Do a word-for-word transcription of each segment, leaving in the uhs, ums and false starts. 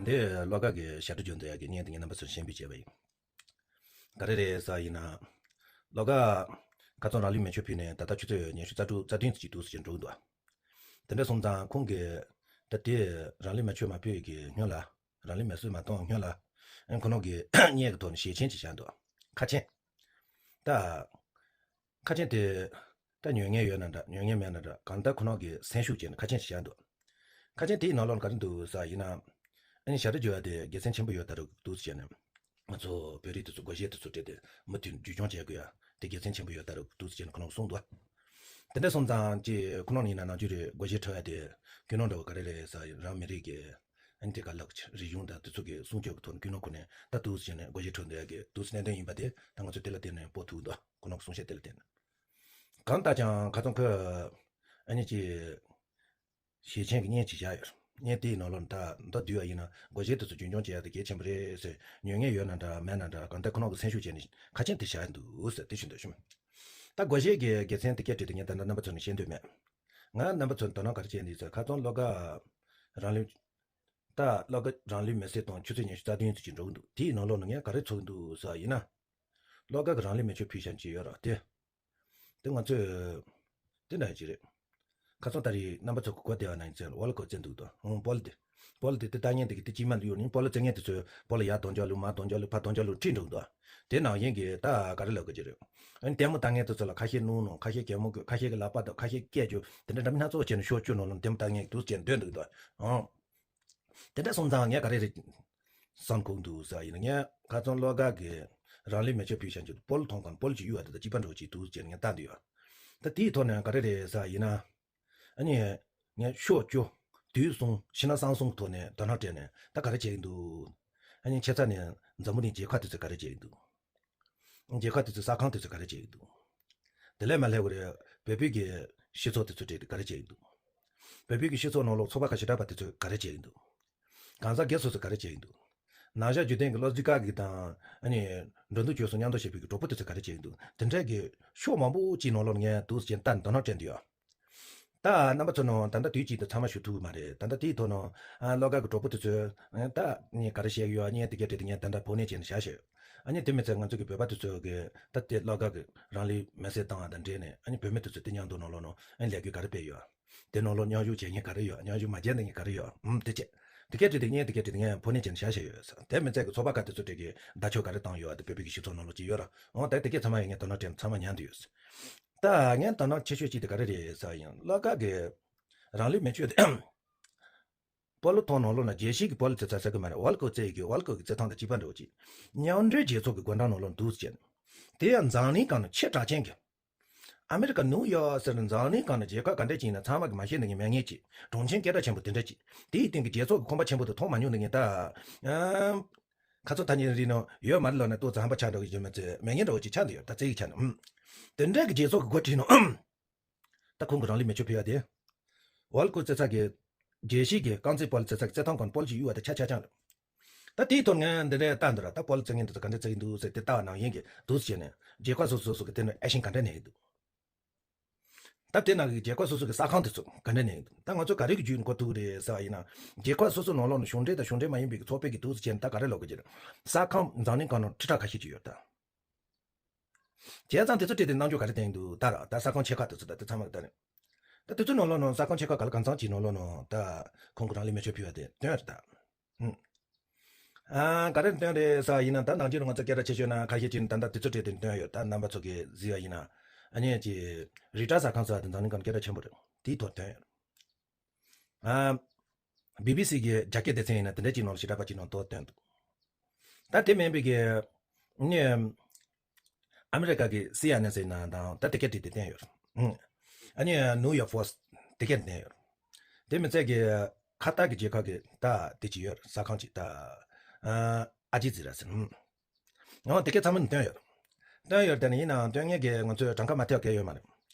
འདི་བློ་དགའ་གི་ཞབས་བྲོ་བརྗོད་འདོད་ཡག་གི་བརྙན་དེ་ངས་རྣམ་པ་ཚོར་ཞལ་འབུལ་བྱས་པ་ཡིན། ག་རེ་རེད་ཟེར་ཡིན་ན། བློ་དགའ་ཁ་སང་རང་ལུས་མེ་མཆོད་ཕུལ་ནས་ད་ལྟ་ཆུ་ཚོད་ཉི་ཤུ་རྩ་དྲུག་རྩ་བདུན་ཙམ་ཅིག་འདུག་ཟེར་འགྲོ་གི་འདུག་དེ་འདྲ་སོང་ཙང་ཁོང་གིས་ད་དེ་རང་ལུས་མེ་མཆོད་མ་ཕུལ་གི་སྔོན་ལ། རང་ལུས་མེ་གསོད་མ་གཏོང་སྔོན་ལ། ཨ་ཁོ་རང་གིས་བརྙན་གྱི་ཐོག་ནས་ཞལ་ཆེམས་ཅིག་བཞག་འདུག་ཁ་ཆེམས། ད། ཁ་ཆེམས་དེ། ད་ཉོ་མཁན་ཡོད་ན་འདྲ་ཉོ་མཁན་མེད་ན་འདྲ་གང་ལྟར་ཁོ་རང་གིས་སེམས་ཤུགས་བྱས་ནས་ཁ་ཆེམས་ཤིག་བཞག་འདུག་ཁ་ཆེམས་དེའི་ནང་ལོགས་ལ་ག་རེ་འདུག་ཟེར་ཡིན་ན། ཨ་ནི་ཞབས་བྲོ་བརྗོད་ཡ་དེ་དགེ་མཚན་ཆེན་པོ་ཡོད་ད་རུང་འདུག་ཟེར་ནས། ང་ཚོ་བོད་རིགས་དེ་ཚོ་སྒོར་གཞས་དེ་ཚོ་སྤྲད་དེ་མུ་མཐུད་བསྒྱུར་སྐྱོང་བྱེད་དགོས་ཡ་དེ་དགེ་མཚན་ཆེན་པོ་ཡོད་ད་རུང་འདུག་ཟེར་ནས་ཁོ་རང་གསུངས་འདུག་དེ་འདྲ་སོང་ཙང་ཅི་ཁོ་རང་ཡིན་ན་ནམ་རྒྱུན་རེད་སྒོར་གཞས་འཁྲབ་ཡ་དེ་ཀུན་སློང་འདྲ་བོ་ག་རེ་རེད་ཟེར་ཡིན་རང་མི་རིགས་ཀྱི། ཨ་ནི་དེ་ག་ལགས་རིག་གཞུང་དང་དེ་ཚོ་གི་སྲུང་སྐྱོབ་ཀྱི་ཐོག་ནས་ཀུན་སློང་ཁོ་ནས་ད་འདུག་ཟེར་ནས་སྒོར་གཞས་འཁྲབ་འདོད་ཡ་གི་འདུག་ཟེར་གནད་དོན་ཡིན་པ་དེ་ད་ང་ཚོ་དེ་ལ་བརྟེན་ནས་སྤོ་ཐུབ་འདུག་ཁོ་རང་གི་གསུང་བཤད་དེ་ལ་བརྟེན་ནས། གང་ལྟར་ཀྱང་ཁ་སང་ཁོས་ཨ་ནི་ཅི་ཞལ་ཆེམས་ཀྱི་བརྙན་ཅིག་བཞག་ཡོད། བརྙན་དེའི་ནང་ལོགས་ད་མདོར་བསྡུས་པ་ཡིན་ན་སྒོར་གཞས་དེ་ཚོ་རྒྱུན་འཁྱོངས་བྱེད་ཡ་དེ་གལ་ཆེན་པོ་རེད་ཟེར་ཉོ་མཁན་ཡོད་ན་འདྲ་མེད་ན་འདྲ་གང་ལྟར་ཁོ་རང་གི་སེམས་ཤུགས་བྱས་ནས་ཁ་ཆེམས་དེ་བཞག་འདུག་ཟེར་དེ་ཞུ་འདོད་ཞུ། ད་སྒོར་གཞས་ཀྱི་དགེ་མཚན་དེ་སྐད་བྲིས་དེ་ངས་ད་ལྟ་རྣམ་པ་ཚོ་ནས་བཤད་འདོད་མེད། ང་རྣམ་པ་ཚོ་དོ་སྣང་ག་རེ་བྱས་འདུག་ཟེར་ཁ་སང་བློ་དགའ་རང་ལུས། ད་བློ་དགའ་རང་ལུས་མེ་བསྲེགས་དང་ཆུ་ཚོད་ཉི་ཤུ་རྩ་བདུན་ཙམ་ཅིག་འགྲོ་གི་འདུག་དེའི་ནང་ལོགས་ནས་ངས་ག་རེ་ཚོར་གི་འདུག་ཟེར་ཡིན་ན། བློ་དགའ་གི་རང་ལུས་མེ་མཆོད་ཕུལ་བཞག་ཅིག་ཡོད་ར་དེ། དེ་ང་ཚོས། དེ་འདྲ་ཅིག་རེད། ཁ་སང་ད་རེས་རྣམ་པ་ཚོ་གི་གོ་བདེ་བ་ནང་ཡིན་ཚེ་ཝོལ་ཀོ་བཙན་འདུག་དང་ཧོང་པོལ་དེ། པོལ་དེ་དེ་ལྟ་ཉན་དེ་གི་དེ་གཅིག་མ་འདུག་ཡོད་ནི་པོལ་བཙན་ངན་དེ་ཚོས་པོལ་ཡར་གདོང་རྒྱག་ལུགས་མར་གདོང་རྒྱག་ལུགས་ཕར་གདོང་རྒྱག་ལུགས་ཁྲིད་འགྲོ་གི་འདུག་དེ་ནང་བཞིན་གྱི་ད་ག་རེ་ལབ་དགོས་ཀྱི་རེད། ཨ་ནི་ལྟད་མོ་ལྟ་མཁན་དེ་ཚོ་ལ་ཁ་ཤས་སྣུར་ནོ་ཁ་ཤས་གད་མོ་དགོད་ཁ་ཤས་ཀྱི་ལག་པ་དང་ཁ་ཤས་སྐད་རྒྱུ་དེ་འདྲ་མི་སྣ་ཚོགས་བྱས་ནས་ཤོག་བཅུ་ནང་ལ་ལྟད་མོ་ལྟ་མཁན་གྱི་དུས་ཚོད་འདོན་འདུག་དང་། ཨང་། དེ་འདྲ་སོང་ཙང་ངས་ག་རེ་རེད། བསམ་གོ་འདུག་ཟེར་ཡིན་ན་ངས་ཁ་སང་བློ་དགའ་གི་རང་ལུས་མེ་མཆོད་ཕུལ་བཞག་རྒྱུ་པོལ་མཐོང་གང་པོལ་གྱི་གཡུ་བ་དེ་དང་གཅིག་པ་འགྲོ་གཅིག་འདུག་ཟེར་ངས་ལྟ་འདུག་ཡོད། ད་དེའི་ཐོག་ནས་ག་རེ་རེད་ཟེར་ཡིན་ན། ཨ་ནི། ངས་ཤོག་བཅུ། དུས་གསུམ་ཕྱི་ནང་གསང་གསུམ་ཐོག་ནས་དོ་སྣང་སྤྲད་ནས་ད་ག་རེ་བྱེད་ཀྱི་འདུག་ཨ་ནི་ཆེ་ཚ་ནས་འཛམ་བུ་གླིང་རྒྱལ་ཁབ་དེ་ཚོས་ག་རེ་བྱེད་ཀྱི་འདུག་རྒྱལ་ཁབ་དེ་ཚོའི་ས་ཁང་དེ་ཚོས་ག་རེ་བྱེད་ཀྱི་འདུག་དེ་ལས་མ་སླེབས་པར་བོད་པའི་གི་སྤྱི་ཚོགས་དེ་ཚོས་ག་རེ་བྱེད་ཀྱི་འདུག་བོད་པའི་གི་སྤྱི་ཚོགས་ནང་ལོགས་ཚོགས་པ་ཁ་ཤས་གྲགས་པ་དེ་ཚོས་ག་རེ་བྱེད་ཀྱི་འདུག་གང་ཟག་སྒེར་སོ་སོས་ག་རེ་བྱེད་ཀྱི་འདུག་ནང་བཞིན་རྒྱུན་ལྡན་གྱི་བློ་རྩེ་ཁ་གི་དང་ཨ་ནི་འགྲོ་འདུག་སྤྱོད་གསུམ་མཉམ་དུ་བྱེད་པའི་གི་གྲོགས་པོ་དེ་ཚོས་ག་རེ་བྱེད་ཀྱི་འདུག་དེ་འདྲའི་གི་ཕྱོགས་མང་པོ་ཅིག་ནང་ལོགས་ངས་འདུག་ཟེར་ལྟ་དོ་སྣང་སྤྲད་འདུག་ཡོད། ད་རྣམ་པ་ཚོ་ནང་ད་ལྟ་དུས་གཅིག་ཏུ་ཚང་མ་ཞུ་ཐུབ་ཀྱི་མ་རེད། ད་ལྟ་དེའི་ཐོག་ནང་ཨ་བློ་དགའ་གི་གྲོགས་པོ་དེ་ཚོས་ཨ་ད་ངས་ག་རེ་བཤད་ཀྱི་ཡོད་ཨ་ནི་དེ་གས་དྲིས་ཏེ་ངས་ད་ལྟ་ཕོ་ནས་བྱས་ནས་བཞག་ཤག་ཨ་ནི་དེ་མི་ཚད་ང་ཚོ་གི་བོད་པ་དེ་ཚོ་གི་ད་དེ་བློ་དགའ་གི་རང་ལུས་མེ་བསྲེགས་བཏང་བ་དང་འབྲེལ་ནས་ཨ་ནི་བུད་མེད་དེ་ཚོས་དེ་མཉམ་དུ་ནང་ལོགས་ནང་ཨ་ནི་ལས་འགུལ་ག་རེ་སྤེལ་ཡོད། དེ་ནང་ལོགས་མཉམ་ཞུགས་བྱེད་མཁན་ག་རེ་ཡོད། མཉམ་ཞུགས་མ་བྱས་མཁན་ག་རེ་ཡོད། ཨུམ་དེ་བྱས། དེ་གས་དྲིས་ཏེ་ངས་དེ་གས་དྲིས་ཏེ་ངས་ཕོ་ནས་བྱས་ནས་བཞག་ཤག་ཡོད་ཟེར། དེ་མི་ཚད་གི་ཚོགས་པ་ཁག་དེ་ཚོ་དེ་གི་བརྡ་ཆོས་ག་རེ་བཏང་ཡོད་ཨ་དེ་བོད་པའི་གི་སྤྱི་ཚོགས་ནང་ལོགས་ཅིག་ཡོད་ར། འོ་ད་དེ་གས་ཚང་མ་ཡང་ངས་དོ་སྣང་སྤྲད་ཚང་མ་ཉན་དུ་ཡོད་ཟེར། ད་ངས་དོ་སྣང་ཆེ་ཤོས་གཅིག་དེ་ག་རེ་རེད་ཟེར་ཡང་བློ་དགའ་གི་རང་ལུས་མེ་མཆོད་དེ། སྤོ་ལོ་ཐོག་ནང་ལོགས་ན་རྒྱལ་སྤྱིའི་གི་སྤོ་ལོ་རྩེ་ས་ཟེར་གི་མ་རེད། ཝོལ་ཀོབ་རྩེ་ཡི་གི་ཝོལ་ཀོབ་གི་རྩེད་ཐང་དང་གཅིག་པ་འདྲ་བོ་ཅིག་མཉམ་འབྲེལ་རྒྱལ་ཚོགས་ཀྱི་འགོ་འདྲ་ནང་ལོགས་འདུག་ཟེར། དེ་ཡང་འཛམ་གླིང་སྒང་ནས་ཆེས་གྲགས་ཅན་གྱི། ཨ་མེ་རི་ཀ་ནིའུ་ཡོག་ཟེར་ནས་འཛམ་གླིང་སྒང་ནས་རྒྱལ་ཁབ་ག་འདྲ་ཅིག་ཡིན་ན་ཚང་མ་གི་མ་ཤེས་ནི་ངས་མེད་ངེས་ཅིག་གྲོང་ཁྱེར་སྐད་གྲགས་ཆེན་པོ་དེ་འདྲ་ཅིག་དེའི་སྟེང་གི་རྒྱལ་ཚོགས་ཀྱི་ཁང་པ་ཆེན་པོ་དེ་མཐོང་མ་མྱོང་ནི་ངས་ད། ཨམ། ཁ་ཚོ་ཐ་སྙད་རིག་ནོ་ཡོད་མ་རེད་ལབ་ན་ཏོག་ཙམ་ཧམ་པ་ཆགས་འགྲོ་གི་ཡོད་མེད་ཚེ་མེད་ངེས་འདྲ་བོ་ཅིག་ཆགས་འདུག་ཡོད་ད་རྩེ་ཡི་ཆ་ནས་ཨམ། དེ་འདྲ་གི་རྒྱལ་ཚོགས་ཀྱི་འགོ་ཁྲིད་ནོ་ཨམ། ད་ཁོང་གི་རང་ལུས་མེ་མཆོད་ཕུལ་བ་དེ། ཝོལ་ཀོབ་རྩེ་ས་གི། རྒྱལ་སྤྱིའི་གི་རྐང་རྩེད་སྤོ་ལོ་རྩེ་ས་གི་རྩེད་ཐང་སྒང་སྤོ་ལོ་ཅིག་གཡུག་བ་དེ་ཆ་ཆ་ཆ་རེད། ད་དེའི་ཐོག་ངས་འདི་འདྲའི་ལྟ་འདི་ར་ད་སྤོ་ལོ་རྩེད་མཁན་འདི་ཚོ་ག་འདྲ་རྩེ་གི་འདུག་ཟེར་དེ་ལྟ་བ་ནང་བཞིན་གི་འདུག་ཟེར་ནས་རྒྱལ་ཁབ་སོ་སོ་སོ་གི་དེ་ནས་ཨེ་ཤིང་ག་འདྲ་གནས་ཀྱི་འདུག་ད་དེ་ནང་གི་རྒྱལ་ཁབ་སོ་སོ་གི་ས་ཁང་དེ་ཚོ་ག་འདྲ་གནས་ཀྱི་འདུག་ད་ང་ཚོ་ག་རེ་གི་བརྒྱུད་ནས་གོ་ཐུབ་ཀྱི་རེད་ཟེར་བ་ཡིན་ན། རྒྱལ་ཁབ་སོ་སོ་ནང་ལོགས་ནས་གཞུང་འབྲེལ་དང་གཞུང་འབྲེལ་མ་ཡིན་པའི་གི་ཚོགས་པའི་གི་འདུག་ཟེར་ནས་ད་ག་རེ་ལབ་ཀྱི་རེད། ས་ཁང་འཛམ་གླིང་སྒང་ནང་ཁྲི་ཕྲག་ཁ་ཤས་ཅིག་ཡོད་ད། བྱས་ཙང་དེ་ཚོ་སྤྲད་དེ་རྣམ་འགྱུར་ག་རེ་བསྟན་འདུག་ད་ར་ད་ས་ཁང་ཆེ་ཁག་དེ་ཚོ་ད་དེ་ཚང་མ་གི་ད་རེད། ད་དེ་ཚོ་ནང་ལོགས་ནང་ས་ཁང་ཆེ་ཁག་ག་ལ་གང་ཚང་ཅིག་ནང་ལོགས་ནང་ད་ཁོང་གི་རང་ལུས་མེ་མཆོད་ཕུལ་བ་དེ་སྟོན་རེད་ད། ཨང་། ཨ་ག་རེ་སྟོན་རེད་ཟེར་བ་ཡིན་ན་ད་ནང་ཆེན་ང་ཚོ་སྐད་གྲགས་ཆེ་ཤོས་ན་ཁ་ཤས་ཅིག་ད་ལྟ་དེ་ཚོ་སྤྲད་དེ་སྟོན་ཡོད་ད་རྣམ་པ་ཚོ་གིས་གཟིགས་པ་ཡིན་ན། ཨ་ནི་ཅི། རི་ཊ་ཟ་ཁང་ཟེར་བ་དེ་འཛམ་གླིང་སྒང་སྐད་གྲགས་ཆེན་པོ་རེད་དེའི་ཐོག་སྟོན་ཡོད། ཨ། བི་བི་སི་གི་རྒྱ་སྐད་སྡེ་ཚན་ཡིན་ན་དེ་འདྲ་ཅིག་ནང་ལ་ཞེ་དྲག་པ་ཅིག་ནང་ཐོག་བཏོན་འདུག་ད་དེ་མིན་པའི་གི། ནི། ཨ་མི་རི་ཀ་གི་སི་ཨེན་ཨེན་ཟེར་ན་དང་ད་དེ་སྐད་བྲིས་ཏེ་བསྟན་ཡོད། ཨ་ནི་ནིའུ་ཡོག་ཕོ་སི་ཊི་དེ་སྐད་བསྟན་ཡོད། དེ་མི་ཚད་གི། ཁ་ཏར་གི་རྒྱལ་ཁབ་གི་ད་དེ་ཅིག་ཡོད་ས་ཁང་ཅིག་ད། ཨ་ཨལ་ཇི་ཛི་ར་ཟེར། ཨང་། དེ་གས་ཚང་མ་ནས་བཏོན་ཡོད། བཏོན་ཡོད་དེ་ནི་ཡིན་ནའང་བཏོན་མཁན་གྱི་ང་ཚོས་གྲངས་ཀ་མ་ཐེབས་མཁན་ཡོད་མ་རེད།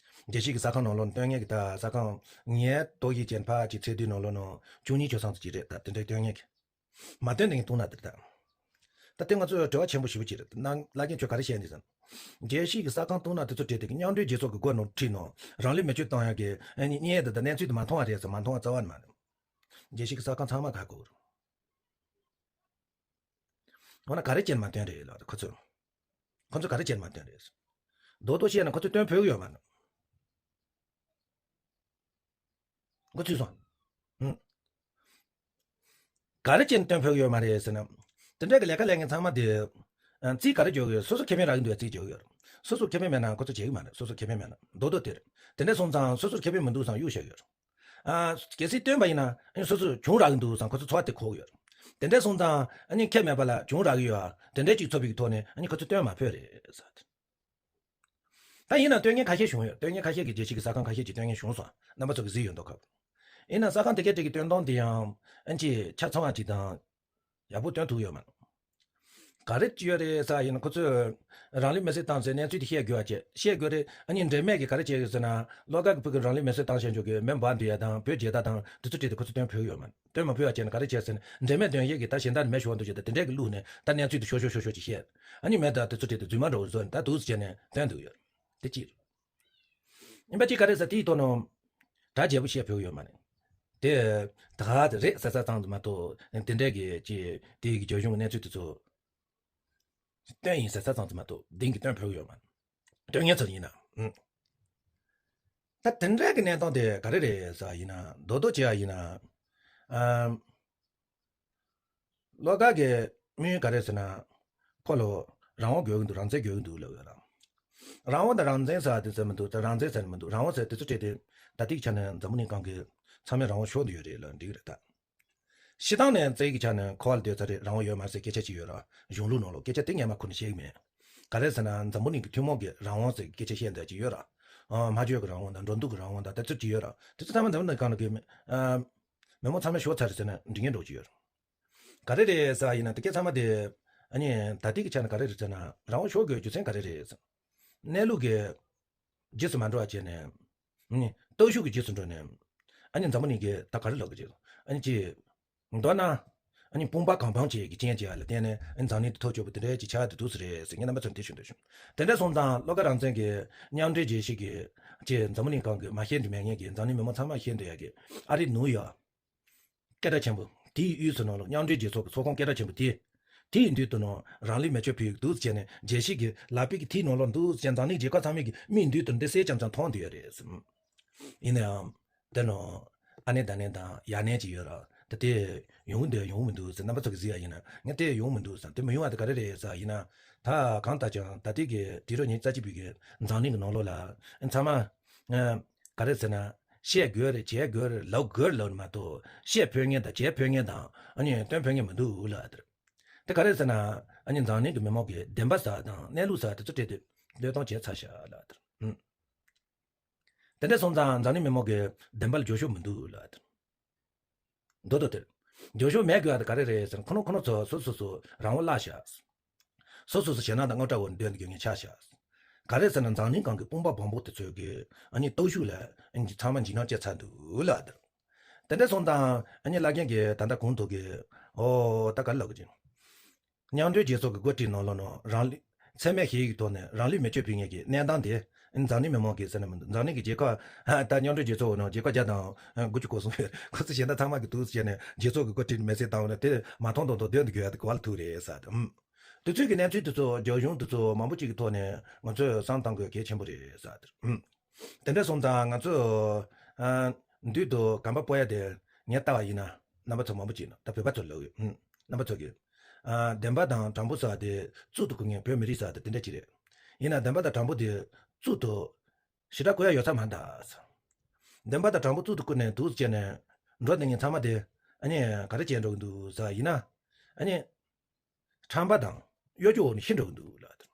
རྒྱལ་སྤྱི་གི་ས་ཁང་ནང་ལོགས་ནས་བཏོན་མཁན་གྱི་ད་ས་ཁང་ངའི་ཏོག་དབྱིབས་ཅན་ཕ་གཅིག་ཚེས་བདུན་ནང་ལོགས་ནང་བཅུ་གཉིས་ཆོད་སོང་ཙམ་ཅིག་རེད་ད་དེ་འདྲའི་བཏོན་མཁན་གྱི། མ་བཏོན་དེ་ངས་བཏུང་ན་དེ་རེད་ད། ད་དེ་ང་ཚོས་དྲི་བ་ཆེན་པོ་ཞེ་པོ་ཅིག་རེད་ནང་བླ་རྒན་ཁྱོད་ག་རེ་བཤད་འདི་ཟེར། རྒྱལ་སྤྱི་གི་ས་ཁང་བཏུང་ན་དེ་ཚོ་བྲིས་དེ་གི་མཉམ་འབྲེལ་རྒྱལ་ཚོགས་ཀྱི་སྒོ་ནང་ཁྲིད་ནང་རང་ལུས་མེ་མཆོད་བཏང་ཡག་གི་ཨ་ནི་བརྙན་དེ་ད་གནས་ཚུལ་དེ་མ་མཐོང་བ་རེད་ཟེར་མ་མཐོང་བ་རྩ་བ་ནས་མ་རེད། རྒྱལ་སྤྱི་གི་ས་ཁང་ཚང་མ་ག་གོ་རུ། འོ་ན་ག་རེ་བྱས་ནས་མ་སྟོན་རེད་ལབ། ཁོ་ཚོས། ཁོ་ཚོས་ག་རེ་བྱས་ནས་མ་སྟོན་རེད། རྡོག་རྡོག་བཤད་ན་ཁོ་ཚོས་སྟོན་ཕོད་ཀྱི་ཡོད་མ་རེད། ཁོ་ཚོས་སོང་། ཧུམ། ག་རེ་བྱས་ནས་སྟོན་ཕོད་ཀྱི་ཡོད་མ་རེད་ཟེར་ན། དེ་འདྲ་གི་ལས་ཀ་ལས་མཁན་ཚང་མ་དེ། ཨ། རྩིས་ག་རེ་འཇོག་གི་ཡོད། སོ་སོ་ཁེ་ཕན་རག་གི་འདུག་རྩིས་འཇོག་གི་ཡོད། སོ་སོ་ཁེ་ཕན་མེད་ན་ཁོ་ཚོ་བྱེད་ཀྱི་མ་རེད། སོ་སོ་ཁེ་ཕན་མེད་ན་རྡོག་རྡོག་དེ་རེད། དེ་འདྲ་སོང་ཙང་སོ་སོར་ཁེ་ཕན་མི་འདུག་བསམ་གཡུག་བཞག་གི་ཡོད། ཨ། གལ་སྲིད་བཏོན་པ་ཡིན་ན་ཨ་ནི་སོ་སོར་གྱོང་རག་གི་འདུག་བསམ་ཁོ་ཚོ་ཚོར་བ་དེ་འཁོར་གི་ཡོད། དེ་འདྲ་སོང་ཙང་ཨ་ནི་ཁེ་མེད་པ་ལ་གྱོང་རག་གི་ཡོད། དེ་འདྲ་ཅིག་ཚོར་བའི་ཐོག་ནས་ཨ་ནི་ཁོ་ཚོ་བཏོན་མ་ཕོད་རེད་ཟེར། ད་ཡིན་ན་སྟོན་མཁན་ཁ་ཤས་བྱུང་ཡོད། སྟོན་མཁན་ཁ་ཤས་ཀྱིས་རྒྱལ་སྤྱི་གི་ཟ་ཁང་ཁ་ཤས་ཀྱིས་སྟོན་མཁན་བྱུང་སོང་། རྣམ་པ་ཚོ་གིས་གཟིགས་ཡོད་མདོག་ཁ་པོ། ཡིན་ན་ཟ་ཁང་དེ་གའི་སྟེང་གི་སྟོན་སྟངས་དེ་ཡང་ཨ་ནི་ཆ་ཚང་བ་ཅིག་དང་། ཡག་པོ་སྟོན་ཐུབ་ཡོད་མ་རེད། ག་རེ་བྱས་ཡོད་རེད་ཟེར་ཡིན་ན་ཁོ་ཚོས་རང་ལུས་མེར་སྲེག་བཏང་ཟེར་གནས་ཚུལ་དེ་བཤད་དགོས་པ་བྱས། བཤད་དགོས་རེད། ཨ་ནི་འབྲེལ་མེད་ཀྱིས་ག་རེ་བྱས་ཡོད་ཟེར་ན། བློ་དགའ་གི་ཕུ་གུ་རང་ལུས་མེར་སྲེག་བཏང་བཞག་འཇོག་གི་མེ་འབར་འདུག་ཡ་དང་བོད་རྒྱལ་དར་དང་དེ་ཚོ་བྲིས་ཏེ་ཁོ་ཚོས་སྟོན་ཕོད་ཡོད་མ་རེད། སྟོན་མ་ཕོད་པ་བྱས་ན་ག་རེ་བྱས་ཟེར་ན། འབྲེལ་མེད་སྟོན་ཡས་ཀྱི་ད་གཞན་དག་མེ་ཤོར་འདུག་ཅེས་དང་དེ་འདྲས་ཀྱི་བླུགས་ནས་ད་གནས་ཚུལ་དེ་ཤོར་ཤོར་ཤོར་ཤོར་ཅིག་བཤད། ཨ་ནི་མེ་དང་དེ་ཚོ་བྲིས་ཏེ་རྫུན་མ་འདྲ་བོ་བཟོས་ནས་ད་འདུག་སེ་བྱས་ནས་བཏོན་འདུག་ཡོད། དེ་གཅིག་རེད། ཡིན་པ་གཅིག་ག་རེ་ཟེར་དེའི་ཐོག་ནས་གྲ་རྒྱས་པོ་བཤད་ཕོད་ཡོད་མ་རེད། དེ་ད་ག་དེ་རེད་ཟེར་ས་ཙམ་དུ་མ་གཏོགས་དེ་འདྲས་ཀྱི་ཅིག་དེའི་གི་རྒྱ་གཞུང་གི་གནས་ཚུལ་དེ་ཚོ་སྟོན་ཡིན་ཟེར་ས་ཙམ་དུ་མ་གཏོགས་གཏན་གྱི་སྟོན་ཕོད་ཡོད་མ་རེད། སྟོན་མཁན་ཚོ་ཡིན་ན། ཨུམ། ད་དེ་འདྲའི་གི་གནས་སྟངས་དེ་ག་རེ་རེད་ཟེར་བ་ཡིན་ན། རྡོག་རྡོག་བྱས་པ་ཡིན་ན། ཨམ། བློ་དགའ་གི་དམིགས་ཡུལ་ག་རེ་ཟེར་ན། ཁོ་ལ་རང་དབང་དགོས་ཀྱི་འདུག་རང་བཙན་དགོས་ཀྱི་འདུག་ལབ་ཡོད་ར། རང་དབང་དང་རང་བཙན་ཟེར་བ་དེ་ཟེར་མི་འདུག་ད་རང་བཙན་ཟེར་ནི་མི་འདུག་རང་དབང་ཟེར་དེ་ཚོ་བྲིས་ཏེ་ད་ལྟའི་ཆ་ནས་འཛམ་བུ་གླིང་སྒང་གི་ཚང་མས་རང་དབང་ཤོར་འདུག་ཡོད་རེད་ལབ་འགྲིག་གི་རེད་ད། སྤྱིར་བཏང་ནས་རྩ་བའི་ཆ་ནས་གོ་བ་ལ་ལྟོས་ཚར་རེད། རང་དབང་ཡོད་མ་རེད་ཟེར་སྐད་ཆ་ཅིག་ཡོད་ར། གཞུང་ལུགས་ནང་ལོགས་སྐད་ཆ་དེ་སྔས་མ་ཁོ་ནས་བཤད་གི་མེད། ག་རེ་ཟེར་ན་འཛམ་བུ་གླིང་གི་ཐུན་མོང་གི་རང་དབང་ཟེར་སྐད་ཆ་བཤད་འདོད་ཅིག་ཡོད་ར། ཨ། སྨྲ་བརྗོད་ཀྱི་རང་དབང་དང་འགྲོ་འདུག་གི་རང་དབང་དང་དེ་ཚོ་ཅིག་ཡོད་ར། དེ་ཚོ་ཚང་མ་འཛམ་བུ་གླིང་སྒང་ལ་གི་མི་ཨ། མི་མང་ཚང་མས་ཤོར་ཚར་རེད་ཟེར་ན་འགྲིག་ངེས་འགྲོ་ཅིག་ཡོད་ར། ག་རེ་རེད་ཟེར་བ་ཡིན་ན་དེ་གའི་ཚང་མ་དེ། ཨ་ནི་ད་ལྟའི་གི་ཆ་ནས་ག་རེ་རེད་ཟེར་ན་རང་དབང་ཤོར་དགོས་རྒྱུ་མཚན་ག་རེ་རེད་ཟེར། གནས་ལུགས་ཀྱི་རྗེས་སུ་མ་འགྲོ་བ་བྱས་ནས། ཨ་ནི་སྟོབས་ཤུགས་ཀྱི་རྗེས་སུ་འགྲོ་ནས། ཨ་ནི་འཛམ་བུ་གླིང་གིས་ད་ག་རེ་ལབ་ཀྱི་ཡོད། ཨ་ནི་ཅི། མདོར་ན། ཨ་ནི་དཔུང་པ་གང་འཕང་ཅིག་གི་རྐྱེན་བྱས་ལ་བརྟེན་ནས་ཨ་ནི་འཛམ་གླིང་དུ་ཐག་གཅོད་པ་དེ་འདྲའི་ཅིག་ཆགས་བསྡད་འདུག་ཟེར་རེད་ཟེར་ངས་རྣམ་པ་ཚོར་འདི་ཞུ་འདོད་བྱུང་། དེ་འདྲ་སོང་ཙང་བློ་དགའ་རང་བཙན་གྱི་མཉམ་འབྲེལ་རྒྱལ་སྤྱི་གི་ཅིག་འཛམ་བུ་གླིང་སྒང་གི་མ་ཤེས་འདི་མེད་མཁན་གྱི་འཛམ་གླིང་མི་མང་ཚང་མ་ཤེས་འདོད་ཡ་གི་ཨ་རི་ནིའུ་ཡོག་སྐད་གྲགས་ཆེན་པོ་དེའི་དབུས་སུ་ནང་ལ་མཉམ་འབྲེལ་རྒྱལ་ཚོགས་ཀྱི་ཚོགས་ཁང་སྐད་གྲགས་ཆེན་པོ་དེ། དེའི་མདུན་དུ་ནང་རང་ལུས་མེ་མཆོད་ཕུལ་འདུག་ཟེར་ནས་རྒྱལ་སྤྱི་གི་ལག་པའི་གི་དེའི་ནང་ལོགས་འདུག་ཟེར་འཛམ་གླིང་རྒྱལ་ཁབ་ཚང་མའི་གི་མིག་མདུན་དུ་འདི་གསལ་ཙམ་ཙམ་མཐོང་བསྡད་ཡོད་རེད། ཡིན་ནའང་། དེ་ནང་ཨ་ནེ་ད་ནེ་དང་ཡ་ནེ་ཅིག་ཡོད་ར། ད་དེ་ཡོང་གི་འདུག་ཡོང་གི་མི་འདུག་ཟེར་རྣམ་པ་ཚོ་གིས་གཟིགས་ཡ་ཡིན་ན་ངས་དེ་ཡོང་གི་མི་འདུག་ཟེར། དེ་མི་ཡོང་བ་དེ་ག་རེ་རེད་ཟེར་ཡིན་ན། ད་གང་ལྟར་ཀྱང་ད་ལྟའི་གི་དུས་རབས་ཉི་ཤུ་རྩ་གཅིག་པའི་གི་འཛམ་གླིང་གི་ནང་ལོགས་ལ་ཚང་མ། ག་རེ་ཟེར་ན། བཤད་དགོས་རེད། བྱེད་དགོས་རེད། ལབ་དགོས་རེད་ལབ་ནི་མ་གཏོགས་བཤད་ཕོད་མཁན་དང་བྱེད་ཕོད་མཁན་དང་ཨ་ནི་སྟོན་ཕོད་མཁན་མི་འདུག་ལབ་དེ། དེ་ག་རེ་ཟེར་ན་ཨ་ནི་འཛམ་གླིང་གི་མི་མང་གིས་བདེན་པ་ཟེར་དང་གནས་ལུགས་ཟེར་དེ་ཚོ་སྤྲད་དེ་བློས་གཏོང་བྱས་ཚར་ཤག་ལབ་དེ། ཨུམ། དེ་འདྲ་སོང་ཙང་འཛམ་གླིང་མི་མང་གིས་བདེན་པ་ལ་འགྱོད་ཤུགས་མི་འདུག་ལབ་དེ། མདོར་བསྡུས་ཏེ། འགྱོད་ཤུགས་མེད་དགོས་པ་དེ་ག་རེ་རེད་ཟེར་ན་ཁོ་ན་ཁོ་ན་ཚོ་སོ་སོ་སོ་རང་དབང་བརླག་ཤག་སོ་སོ་སོ་ཞེད་སྣང་དང་དངངས་སྐྲག་འོག་ནས་སྡོད་འདི་དགོས་ངེས་ཆགས་ཤག་ག་རེ་ཟེར་ན་འཛམ་གླིང་སྒང་གི་དཔུང་པ་སྦོམ་པོ་དེ་ཚོས་གི་ཨ་ནི་སྟོབས་ཤུགས་ལ་ཨ་ནི་ཚང་མ་འཇིགས་སྣང་སྐྱེ་ཚར་འདུག་ལབ་དེ། དེ་འདྲ་སོང་ཙང་ཨ་ནི་བླ་རྒན་གྱིས་ད་ལྟ་གོང་དུ་གི་ཨོ་ད་ག་རེ་ལབ་དགོས་ཀྱི། མཉམ་འབྲེལ་རྒྱལ་ཚོགས་ཀྱི་འགོ་ཁྲིད་ནང་ལོགས་ནང་རང་ལུས་འཚེ་མེད་ཞི་བའི་ཐོག་ནས་རང་ལུས་མེ་མཆོད་ཕུལ་མཁན་གྱི་གནས་སྟངས་དེ་འཛམ་གླིང་མི་མང་གིས་ཟེར་ན་མི་འདུག་འཛམ་གླིང་གི་རྒྱལ་ཁབ་ད་མཉམ་འབྲེལ་རྒྱལ་ཚོགས་ནང་རྒྱལ་ཁབ་བརྒྱ་དང་དགུ་བཅུ་གོ་གསུམ་ཡོད། ཁོ་ཚོ་གཞན་དག་ཚང་མ་གིས་འདུག་ཟེར་ནས་རྒྱལ་ཚོགས་ཀྱི་འགོ་ཁྲིད་མེ་བསྲེགས་བཏང་བ་ན་དེ་མ་མཐོང་མཐོང་དང་སྡོད་འདི་དགོས་ཡ་དེ་ག་བ་ལ་ཐུག་རེད་ཟེར་ཏེ། ཨུམ། དེ་ཚོའི་གི་གནས་ཚུལ་དེ་ཚོ་རྒྱ་གཞུང་དེ་ཚོ་མང་པོ་ཅིག་གི་ཐོག་ནས་ང་ཚོས་བསམ་བཏང་དགོས་གལ་ཆེན་པོ་རེད་ཟེར་ཏེ། ཨུམ། དེ་འདྲ་སོང་ཙང་ང་ཚོས་ཨ་མདུན་དུ་གོམ་པ་སྤོ་ཡ་དེ་ངས་ལྟ་བ་ཡིན་ན་རྣམ་པ་ཚོ་མང་པོ་ཅིག་ད་བོད་པ་ཚོ་ལབ་ཡོད། ཨུམ། རྣམ་པ་ཚོ་གིས་ཨ་བདེན་པ་དང་དྲང་པོ་ཟེར་བ་དེ་གཙུག་ཏུ་བཀུར་མཁན་བོད་མི་རིགས་ཟེར་བ་དེ་དེ་འདྲ་ཅིག་རེད། ཡིན་ན་བདེན་པ་དང་དྲང་པོ་དེ་གཙུག་ཏུ་ཞེ་དྲག་བཀུར་ཡ་ཡོད་ས་མ་འདུག་བདེན་པ་དང་དྲང་པོ་གཙུག་ཏུ་བཀུར་ནས་འདུག་ཟེར་ནས་འགྲོ་བསྡད་མཁན་ཚང་མ་དེ་ཨ་ནི་ག་རེ་བྱས་འགྲོ་གི་འདུག་ཟེར་བ་ཡིན་ན། ཨ་ནི། ཁྲམ་པ་དང་གཡོ་སྒྱུ་འོག་ནས་ཤི་འགྲོ་གི་འདུག་ལབ་དེ།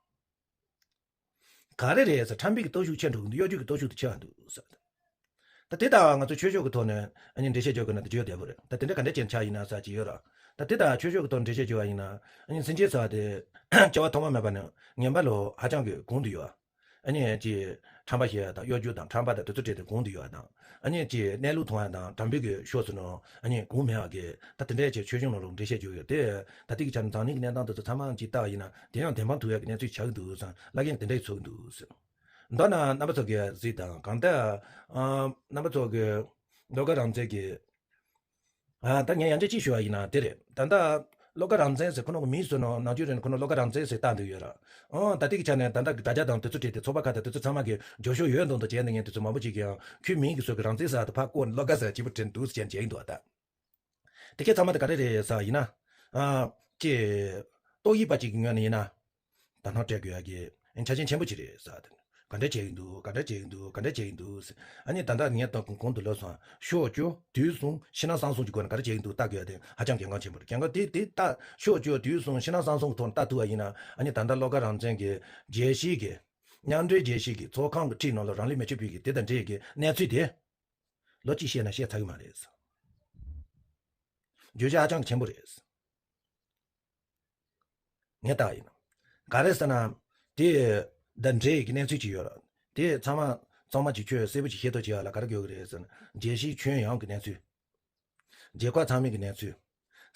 ག་རེ་རེད་ཟེར་ཁྲམ་པའི་གི་སྟོབས་ཤུགས་ཆེ་འགྲོ་གི་འདུག་གཡོ་སྒྱུ་གི་སྟོབས་ཤུགས་དེ་ཆེ་བ་འདུག་ཟེར་དེ། ད་དེ་ལྟ་བ་ང་ཚོ་ཆོས་ཕྱོགས་ཀྱི་ཐོག་ནས་ཨ་ནི་འགྲེལ་བཤད་རྒྱག་དགོས་ན་དེ་བརྗོད་བདེ་པོ་རེད། ད་དེ་འདྲ་ག་འདྲ་ཅན་ཆགས་ཡིན་ན་ཟེར་གྱི་ཡོད་ར། ད་དེ་ལྟ་ཆོས་ཕྱོགས་ཀྱི་ཐོག་འགྲེལ་བཤད་རྒྱག་པ་ཡིན་ན་ཨ་ནི་སེམས་ཅན་ཟེར་བ་དེ་སྐྱེ་བ་ཐོག་མ་མེད་པ་ནས་ངན་པ་ལོ་ཧ་ཅང་གི་གོང་དུ་ཡོད། ཨ་ནི་ཅིག་ཁྲམ་པ་བཤད་ཡ་དང་གཡོ་སྒྱུ་དང་ཁྲམ་པ་དང་དེ་ཚོ་སྤྲད་དེ་གོང་དུ་ཡོད་པ་དང་། ཨ་ནི་ཅིག་གནས་ལུགས་མཐོང་ཡ་དང་དྲང་པོའི་གི་ཕྱོགས་སུ་ནོ་ཨ་ནི་གོང་མེད་པ་གི་ད་དེ་འདྲའི་ཅིག་ཆོས་གཞུང་ནང་ལོགས་འགྲེལ་བཤད་བརྗོད་ཡོད་དེ། ད་ལྟའི་གི་ཆ་ནས་འཛམ་གླིང་གི་གནས་སྟངས་དེ་ཚོ་ཚང་མ་ཅིག་ལྟ་བ་ཡིན་ན་དེ་ཡང་བདེན་དཔང་ཐུབ་ཡ་གི་གནས་ཚུལ་ཆགས་ཀྱི་འདུག་བསམ་བླ་རྒན་དེ་འདྲ་ཞིག་ཚོར་གྱི་འདུག་ཟེར། མདོར་ན་རྣམ་པ་ཚོ་གིས་གཟིགས་དང་གང་ལྟར་ཨ་རྣམ་པ་ཚོ་གི་བློ་དགའ་རང་བཙན་གྱི་ཨ་ད་ངས་ཡང་བསྐྱར་ཅིག་ཞུ་བ་ཡིན་ན་དེ་རེད། ད་ལྟ་ བློ་དགའ་རང་བཙན་ཟེར་ཁོ་ན་གི་མིང་བཟོས་ནོ་ནང་ཆོས་རེད། ཁོ་ན་བློ་དགའ་རང་བཙན་ཟེར་བཏགས་འདུག་ཡོད་ར། ཨང་ད་ལྟའི་གི་ཆ་ནས་ད་ལྟ་གི་དྲ་རྒྱ་དང་དེ་ཚོ་བྲིས་ཏེ་ཚོགས་པ་ཁག་དང་དེ་ཚོ་ཚང་མ་གི་རྒྱབ་སྐྱོར་ཡོད་མདོག་མདོག་བྱས་ནས་ངས་དེ་ཚོ་མང་པོ་ཅིག་གིས་ཡང་ཁོའི་མིང་གི་བཟོས་གི་རང་བཙན་ཟེར་དུ་ཕར་བཀོད་ནས་བློ་དགའ་ཟེར་གཅིག་པུ་བྲིས་འདུག་ཟེར་བྱས་ནས་བྱས་ཡིན་འདུག་ད། དེ་གས་ཚང་མ་དེ་ག་རེ་རེད་ཟེར་ཡིན་ན། ཨ་ཀྱེ། ཏོག་དབྱིབས་པ་ཅིག་གི་ངོས་ནས་ཡིན་ན། དག་སྣང་སྤྲད་དགོས་ཡ་གི་ཆ་རྐྱེན་ཆེན་པོ་ཅིག་རེད་ཟེར་དེ། ག་འདྲ་བྱས་ཡིན་འདུག་ག་འདྲ་བྱས་ཡིན་འདུག་ག་འདྲ་བྱས་ཡིན་འདུག་ཨ་ནི་ད་ལྟ་ངས་ད་གོང་དུ་ལབ་སོང་། ཕྱོགས་བཅུ་དུས་གསུམ་ཕྱི་ནང་གསང་གསུམ་གྱི་སྒོ་ནས་ག་འདྲ་བྱས་ཡིན་འདུག་ལྟ་དགོས་ཡ་དེ་ཧ་ཅང་གལ་འགངས་ཆེན་པོ་རེད། གལ་འགངས་དེ་དེ་ལྟ་ཕྱོགས་བཅུ་དུས་གསུམ་ཕྱི་ནང་གསང་གསུམ་གྱི་ཐོག་ནས་ལྟ་ཐུབ་པ་ཡིན་ན། ཨ་ནི་ད་ལྟ་བློ་དགའ་རང་བཙན་གྱི་རྒྱལ་སྤྱིའི་གི་མཉམ་འབྲེལ་རྒྱལ་སྤྱིའི་གི་ཚོགས་ཁང་གི་ཁྲིའི་ནང་ལ་རང་ལུས་མེ་མཆོད་ཕུལ་གི་དེ་དང་འབྲེལ་གི་གནས་ཚུལ་དེ་ལོ་གཅིག་བཤད་ན་བཤད་ཚར་གི་མ་རེད། བརྗོད་བྱ་ཧ་ཅང་གི་ཆེན་པོ་རེད། ངས་བལྟས་ཡིན། ག་རེ་ཟེར་ན། དེ་འདི་འདྲའི་གི་གནས་ཚུལ་ཅིག་ཡོད་ར། དེ་ཚང་མ་ཚང་མ་ཅིག་ཁྱོད་གསལ་པོ་ཅིག་ཤེས་རྟོགས་བྱེད་ཡ་ལ་ག་རེ་དགོས་ཀྱི་རེད་ཟེར་ན། རྒྱལ་སྤྱིའི་ཁྱོན་ཡོངས་ཀྱི་གནས་ཚུལ། རྒྱལ་ཁབ་ཚང་མའི་གི་གནས་ཚུལ།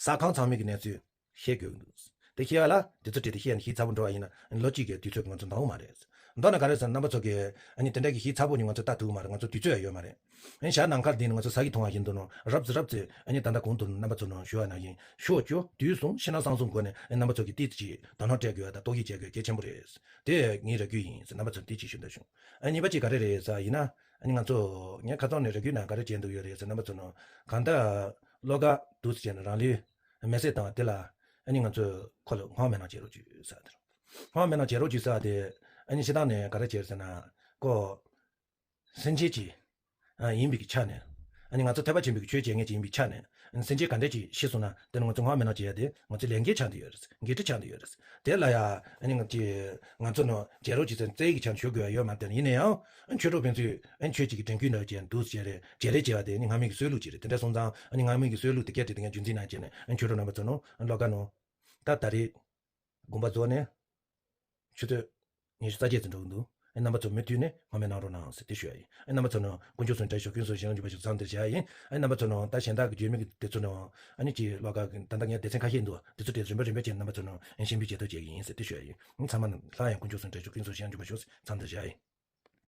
ས་ཁང་ཚང་མའི་གི་གནས་ཚུལ་ཤེས་དགོས་ཀྱི་འདུག་དེ་ཤེས་ཡ་ལ་དེ་ཚོ་བྲིས་ཏེ་ཤེས་ཡ་ནི་ཤེས་ཚར་པོ་འགྲོ་བ་ཡིན་ན་ལོ་གཅིག་གི་དུས་ཚོད་ང་ཚོ་འདང་བ་མ་རེད། མདོར་ན་ག་རེ་ཟེར་ན། རྣམ་པ་ཚོ་གིས་ཨ་ནི་དེ་འདྲ་གི་ཤེས་ཚར་པོ་ནི་ང་ཚོ་ལྟ་ཐུབ་མ་རེད། ང་ཚོ་དུས་ཚོད་ཡང་ཡོད་མ་རེད། ཨ་ནི་ཞག་ནམ་མཁའ་འདི་ནི་ང་ཚོ་ས་གིས་མཐོང་བ་བཞིན་དུ་ནོ་རབ་ཙམ་རབ་ཙམ། ཨ་ནི་ད་ལྟ་གོང་དུ་རྣམ་པ་ཚོ་ནང་ཞུ་བ་ནང་བཞིན་ཕྱོགས་བཅུ་དུས་གསུམ་ཕྱི་ནང་གསང་གསུམ་སྒོ་ནས་རྣམ་པ་ཚོ་གིས་ཏོག་ཙམ་ཅིག་དོ་སྣང་སྤྲད་དགོས་ཡ་དང་རྟོག་ཞིབ་བྱེད་དགོས་ཡ་གལ་ཆེན་པོ་རེད། དེ་ངའི་རེ་སྐུལ་ཡིན་ཟེར། རྣམ་པ་ཚོར་དེ་ཅིག་ཞུ་འདོད་བྱུང་། ཨ་གཉིས་པ་ཅིག་ག་རེ་རེད་ཟེར་ཡིན་ན། ཨ་ནི་ང་ཚོ་ངས་ཁ་སང་ནས་རེ་སྐུལ་ནང་ག་རེ་བྱས་འདུག་ཡོད་རེད་ཟེར། རྣམ་པ་ཚོ་ནང་གང་ལྟར་བློ་དགའ་འདུག་ཟེར་བྱས་ནས་རང་ལུས་མེར་སྲེག་བཏང་བ་དེ་ལ། ཨ་ནི་ང་ཚོས་ཁོ་ལ་སྔོན་མེད་ནང་བྱེད་རོགས་བྱོས་ཟེར་དེ། སྔོན་མེད་ནང་བྱེད་རོགས་བྱོས་ཟེར་དེ། ཨ་ནི་སྤྱིར་བཏང་ནས་ག་རེ་བྱས་ཟེར་ན། ཁོ་སེམས་ཅན་ཅིག་ཨ་ཡིན་པའི་གི་ཆ་ནས། ཨ་ནི་ང་ཚོ་ཐེག་པ་ཆེན་པོའི་གི་ཆོས་བྱེད་མཁན་ཅིག་ཡིན་པའི་ཆ་ནས། ཨ་ནི་སེམས་ཅན་ག་འདྲས་ཅིག་ཤི་སོང་ན་དེ་ནི་ང་ཚོ་སྔོན་མེད་ནང་བྱེད་ཡ་དེ་ང་ཚོའི་ལས་འགན་ཆགས་བསྡད་ཡོད་རེད། འགན་འཁྲི་ཆགས་བསྡད་ཡོད་རེད། དེ་ལ་ཡ་ཨ་ནི་ང་ཚོས་ང་ཚོ་ནང་བྱེད་རོགས་བྱེད་ཟེར་རྩ་ཡིག་གི་ཆ་ནས་ཞུ་དགོས་ཡ་ཡོད་མ་རེད། དེ་ཡིན་ན་ཡང་ཨ་ནི་ཆོས་གྲོགས་ཕན་ཚུན་ཨ་ནི་ཆོས་གཅིག་གི་དྲན་སྐུལ་འདྲ་བྱས་འདུག་བྱས་རེད། བྱེད་རེས་བྱས་པ་དེ་ཨ་ནི་སྔ་མའི་གི་སྲོལ་ལུགས་ཅིག་རེད། དེ་འདྲ་སོང་ཙང་ཨ་ནི་སྔ་མའི་གི་སྲོལ་ལུགས་དེ་སྐད་བྲིས་དེ་ངས་རྒྱུན་འཛིན་གནང་བྱས་ནས། ཨ་ནི་ཆོས་གྲོགས་རྣམ་པ་ཚོ་ནང་བློ་དགའ་ནང་ད་ད་རེས་དགོངས་པ་རྫོགས་ནས། ཆུ་ཚོད་ཉི་ཤུ་རྩ་བརྒྱད་ཙམ་འགྲོ་གི་འདུག་ཨེ་རྣམ་པ་ཚོ་མུ་མཐུད་ནས་སྔོན་མ་གནང་རོགས་གནང་ཟེར་དེ་ཞུ་ཡ་ཡིན། ཨེ་རྣམ་པ་ཚོ་ནང་དཀོན་མཆོག་གསུམ་དྲན་ཤོག་ཀུན་སོང་ཞིང་འཇུག་པ་ཞིག་མཚམས་འདིར་བཞག་ཡ་ཡིན། ཨེ་རྣམ་པ་ཚོ་ནང་ད་གཞན་དག་གི་བརྗོད་མེད་ཀྱི་དེ་ཚོ་ནང་ཨ་ནི་ཅིག་བློ་དགའ་གི་ད་ལྟ་ངས་སྡེ་ཚན་ཁ་ཤས་འདུག་དེ་ཚོ་དེ་རིམ་པ་རིམ་པ་བྱས་རྣམ་པ་ཚོ་ནང་ཨེ་གསན་འབུལ་བྱེད་ཐབས་བྱེད་ཀྱི་ཡིན་ཟེར་དེ་ཞུ་ཡ་ཡིན། ཨེ་ཚང་མ་ནང་སླར་ཡང་དཀོན་མཆོག་གསུམ་དྲན་ཤོག་ཀུན་སོང་ཞིང་འཇུག་པ་ཞིག་མཚམས་འདིར་བཞག་ཡིན།